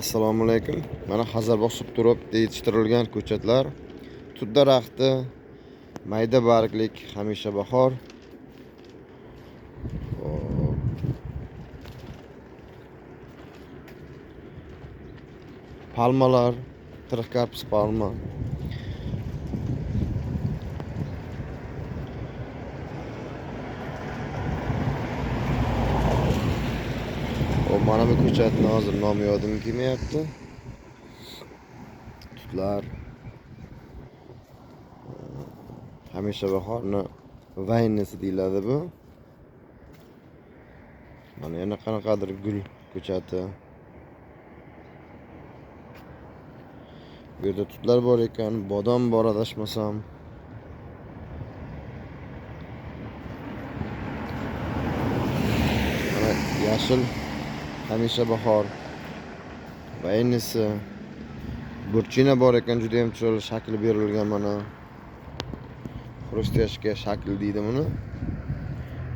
Assalomu alaykum. Mana Xazarbog' subtropda yetishtirilgan ko'chatlar. Tut daraxti, mayda barglik, hamisha bahor. Hop. Palmalar, Trixkarpus palma. Hop, mana bu ko'chatni hozir nomi yodimga kelmayapti. Tutlar. Hamisha bahorni vaynisi deyiladi bu. Mana yana qanaqadir gul ko'chati. Bu yerda tutlar bor ekan, bodom bor adashmasam. Mana yashil hamisha bahor vaynisi. Burchina bor ekan, juda ham chiroyli shakli berilgan mana. Xrustяшка shakl deydi buni.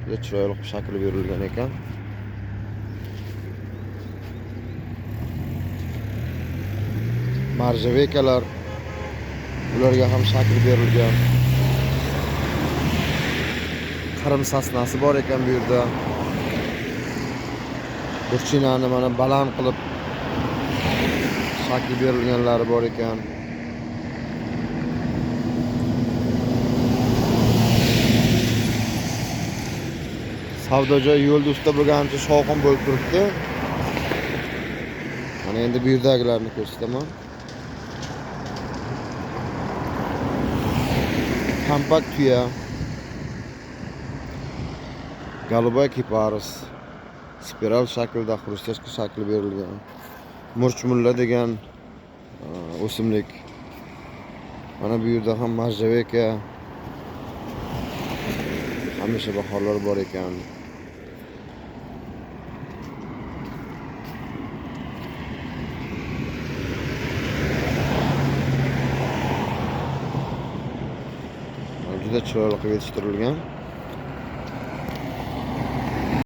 Juda chiroyli qilib shakli berilgan ekan. Marjavekalar, ularga ham shakl berilgan. Qrim sasnasi bor ekan bu yerda. Burchinani mana baland qilib shakl berilganlari bor ekan. Savdo joyi yo'lda ustida bo'lganicha shovqin bo'lib turibdi. Mana endi bu yerdagilarni ko'rsataman. Kompakt tuya, Голубой kiparis, spiral shaklida xrustяшка shakli berilgan. Murchmulla degan o'simlik. Mana bu yerda ham marjaveka, hamisha bahorlar bor ekan. Juda chiroyli qilib yetishtirilgan.